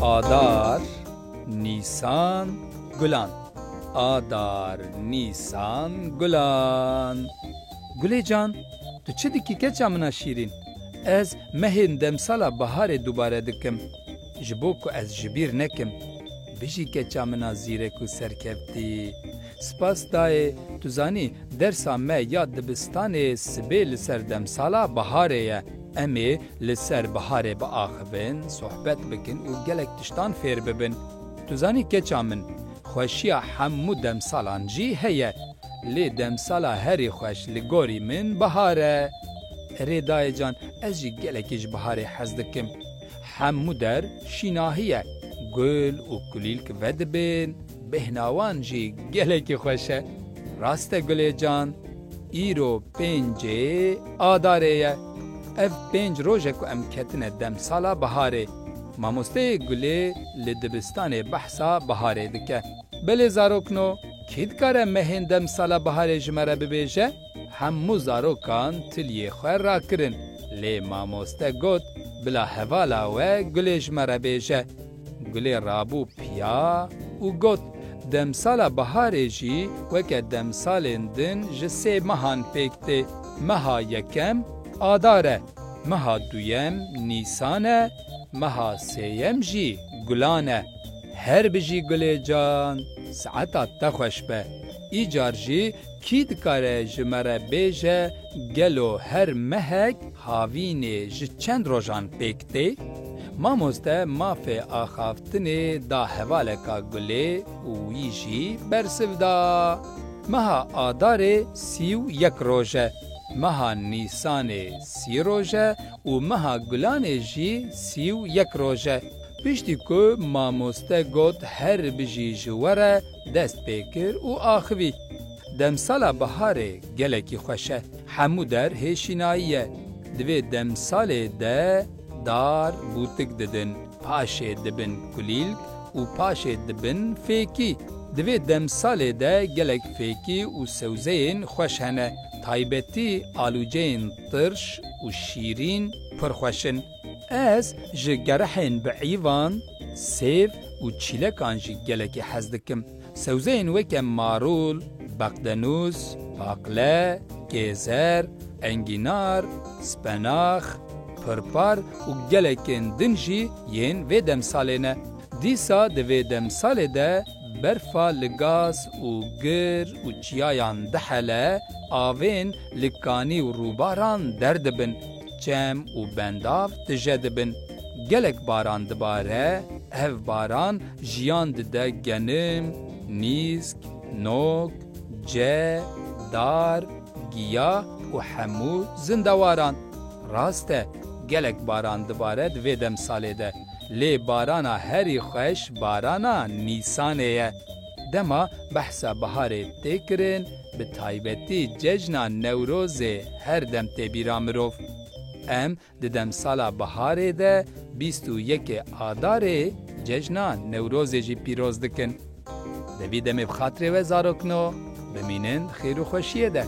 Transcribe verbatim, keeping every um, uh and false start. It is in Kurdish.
Adar, Nîsan, Gulan. Adar, Nîsan, Gulan. Gulê can, tu çi dikî keça min a şîrîn? Ez mehên demsala biharê dubare dikim, ji bo ku ez ji bîr nekim. Bijî keça min a zîrek û serkevtî. Spas dayê, tu zanî, dersa me ya dibistanê sibê li ser demsala biharê ye. Em ê li ser biharê biaxivin, sohbet bikin û gelek tiştan fêr bibin. Tu zanî keça min, xweşiya hemû demsalan jî heye. Lê demsala herî xweş li gorî min bihar e. Erê dayê can, ez jî gelekî ji biharê hez dikim. Hemû der şînahî ye. Gul û kulîlk vedibin. Bêhna wan jî gelekî xweş e. Rast e Gulê can. Îro pêncê Adarê ye. Ev pênc roj e ku em ketine demsala biharê. Mamosteyê Gulê li dibistanê behsa biharê dike. Belê zarokno, kî dikare mehên demsala biharê ji me re bibêje? Hemû zarokan tiliyê xwe rakirin. Lê mamoste got, bila hevala we Gulê ji me re bêje. Gulê rabû piya û got, demsala biharê jî weke demsalên din ji sê mehan pêk tê. Meha yekem Adar e, meha duyem Nîsan e, meha sêyem jî Gulan e. Her bijî Gulê can, saeta te xweş be. Îcar jî kî dikare ji me re bêje, gelo her mehek havînê ji çend rojan pêk tê? Mamoste mafê axaftinê da hevaleka Gulê û wî jî bersiv da. Meha Adarê sî û yek roj e, meha Nîsanê sî roj e û meha Gulanê jî sî û yek roj e. Piştî ku mamoste got her bijî ji we re, dest pê kir û axivî. Demsala biharê gelekî xweş e. Hemû der hê şînayî ye. Di vê demsalê de dar bûtik didin, paşê dibin kulîlk û paşê dibin fêkî. Di vê demsalê de gelek fêkî û sewzeyên xweş hene. Taybetî alûceyên tirş û şîrîn pir xweş in. Ez ji gerehên bi îvan, sêv û çîlekan jî gelekî hez dikim. Sewzeyên weke marûl, beqdenûs, paqle, gêzer, engînar, spenax, pirpar û gelekên din jî yên vê demsalê ne. Dîsa di vê demsalê de berfa li gaz û gir û çiyayan dihele, avên li kanî û rûbaran derdibin, çem û bendav tije dibin. Gelek baran dibare, ev baran jiyan dide genim, nîsk, nok, ce, dar, giya û hemû zindewaran. Rast e, gelek baran dibare di vê demsalê de. Lê barana herî xweş barana Nîsanê ye. Dema behsa biharê tê kirin, bi taybetî cejna Newrozê her dem tê bîra mirov. Em di demsala biharê de bîst û yekê Adarê cejna Newrozê jî pîroz dikin. Di vî demê bi xatirê we zarokno, bimînin xêr û xweşiyê de.